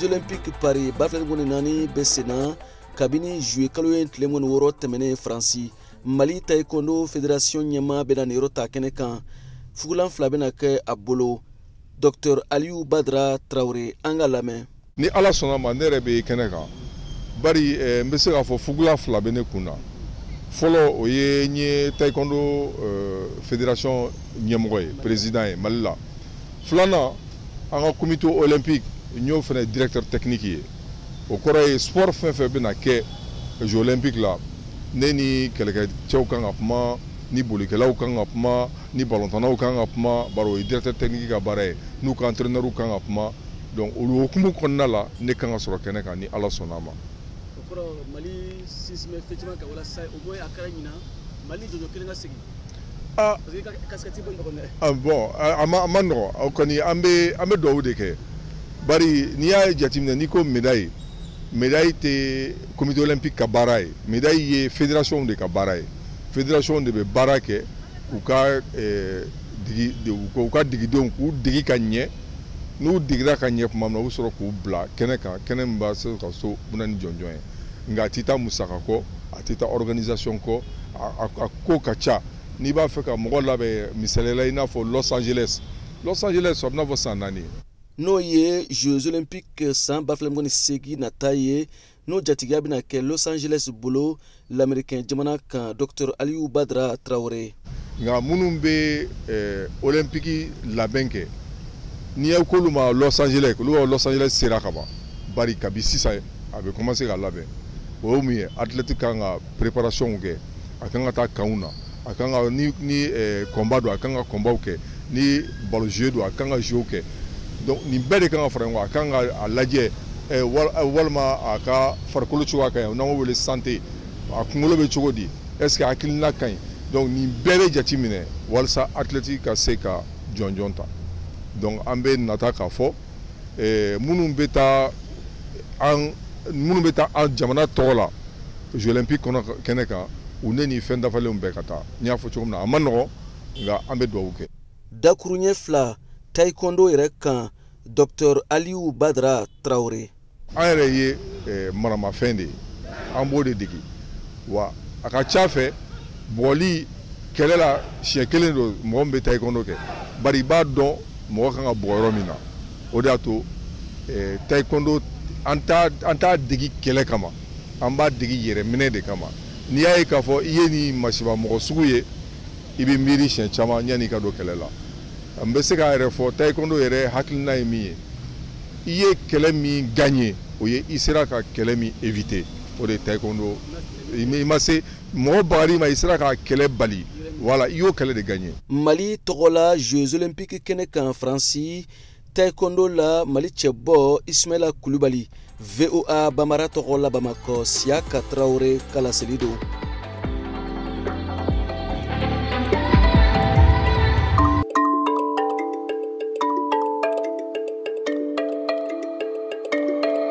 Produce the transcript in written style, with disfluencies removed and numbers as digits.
Jeux Olympiques Paris 2024 bɛ senna kabini juillet kalo ye tile 26 tɛmɛnen Faransi. Mali Taekwondo Fédération ɲɛmaa bɛna nin yɔrɔ ta kɛnɛ kan. Fugulan fila bɛna kɛ a bolo. Dr Aliou Badara Traoré, an ka lamɛn. Ni Ala sɔnna ma, ne yɛrɛ bɛ kɛnɛ kan. Bari n bɛ se k'a fɔ fugulan fila bɛ ne kun na. Fɔlɔ, o ye n ye Taekwondo Fédération ɲɛmɔgɔ ye, président ye Mali la. Filanan, an ka comité olympique, n y'o fana directeur technique ye. O kɔrɔ ye sport fɛn fɛn bɛna kɛ Jeux olympiques la, ne ni kɛlɛkɛcɛw kan ka kuma, ni bolikɛlaw kan ka kuma, ni balontannaw kan ka kuma, bari o ye directeur technique ka baara ye, n'u ka entraîneur kan ka kuma. Donc olu hukumu kɔnɔna la, ne kan ka sɔrɔ kɛnɛ kan ni Ala sɔnna a ma. O kɔrɔ, Mali sinsin bɛ fɛn caman kan walasa au moins a kɛra ɲinan Mali jɔjɔ kelen ka segin. Ah. Parce que i ka casquette bɛ nɔgɔn dɛ. Ah bon, a ma nɔgɔn. O kɔni, an bɛ dugawu de kɛ. Bari n'i y'a jateminɛ, n'i ko médaille, médaille tɛ comité olympique ka baara ye. Médaille ye fédération de ka baara ye. Fédération de bɛ baara kɛ k'u ka digi, u ka digidenw k'u digi ka ɲɛ. N'u digira ka ɲɛ tuma min na, u bɛ sɔrɔ k'u bila kɛnɛ kan, kɛnɛ min b'a se ka so bɛna ni jɔnjɔn ye. Nka a tɛ taa musaka kɔ, a tɛ taa organisation kɔ, a ko ka ca. N'i b'a fɛ ka mɔgɔ labɛn, misaliya la, i n'a fɔ Los Angeles, Los Angeles, a bɛ n'a fɔ san 4 ye. N'o ye Jeux Olympiques san 2028 nata ye, n'o jatigiya bɛna kɛ Los Angeles bolo, lamɛrikɛn jamana kan, Dr Aliou Badara Traoré. Nka minnu bɛ olympique labɛn kɛ, n'i ye k'olu ma Los Angeles, olu ka Los Angeles sera ka ban. Bari kabi sisan a bɛ commencer ka labɛn. O ye mun ye? Athlète kan ka préparation kɛ, a kan ka taa camp na, a kan ka ni combat don, a kan ka combat kɛ, ni ballon jeu don, a kan ka jeu kɛ. Donc nin bɛɛ de kan ka fara ɲɔgɔn kan. A kan ka a lajɛ walima a ka farikolo cogoya ka ɲi, n'an b'o wele santé, a kunkolo bɛ cogo di, est ce que hakilina ka ɲi. Donc nin bɛɛ bɛ jate minɛ walasa athlète ka se ka jɔnjɔn ta. Donc an bɛ nata k'a fɔ minnu bɛ taa an minnu bɛ taa an jamana tɔgɔ la Jeux olympiques kɔnɔ kɛnɛ kan, u ne ni fɛn dafalenw bɛɛ ka taa. N y'a fɔ cogo min na, a ma nɔgɔn, nka an bɛ dugawu kɛ. Dakuruɲɛ fila taekwondo yɛrɛ kan, Dr Aliou Badara Traoré. An yɛrɛ ye maramafɛn de ye, an b'o de dege. Wa a ka ca fɛ, bɔgɔli kɛlɛ la siɲɛ kelen don mɔgɔ min bɛ taekwondo kɛ, bari i b'a dɔn mɔgɔ kan ka bugɔ yɔrɔ min na. O de y'a to taekwondo, an t'a degi kɛlɛ kama, an b'a degi yɛrɛminɛ de kama. N'i y'a ye k'a fɔ i ye nin masiba mɔgɔ sugu ye, i bɛ miiri siɲɛ caman yanni i ka don kɛlɛ la. N bɛ se k'a yɛrɛ fɔ, taekwondo yɛrɛ hakilina ye min ye, i ye kɛlɛ min gagné, o ye i sera ka kɛlɛ min éviter, o de ye taekwondo. I ma se mɔgɔ bagar'i ma, i sera ka kɛlɛ bali, voilà, i y'o kɛlɛ de gagné. Mali tɔgɔ la Jeux Olympiques kɛnɛ kan Faransi, taekwondo la, Mali cɛbɔ Ismaila Kulubali. VOA Bamara tɔgɔ la Bamakɔ, Siyaka Tarawele ka laseli don.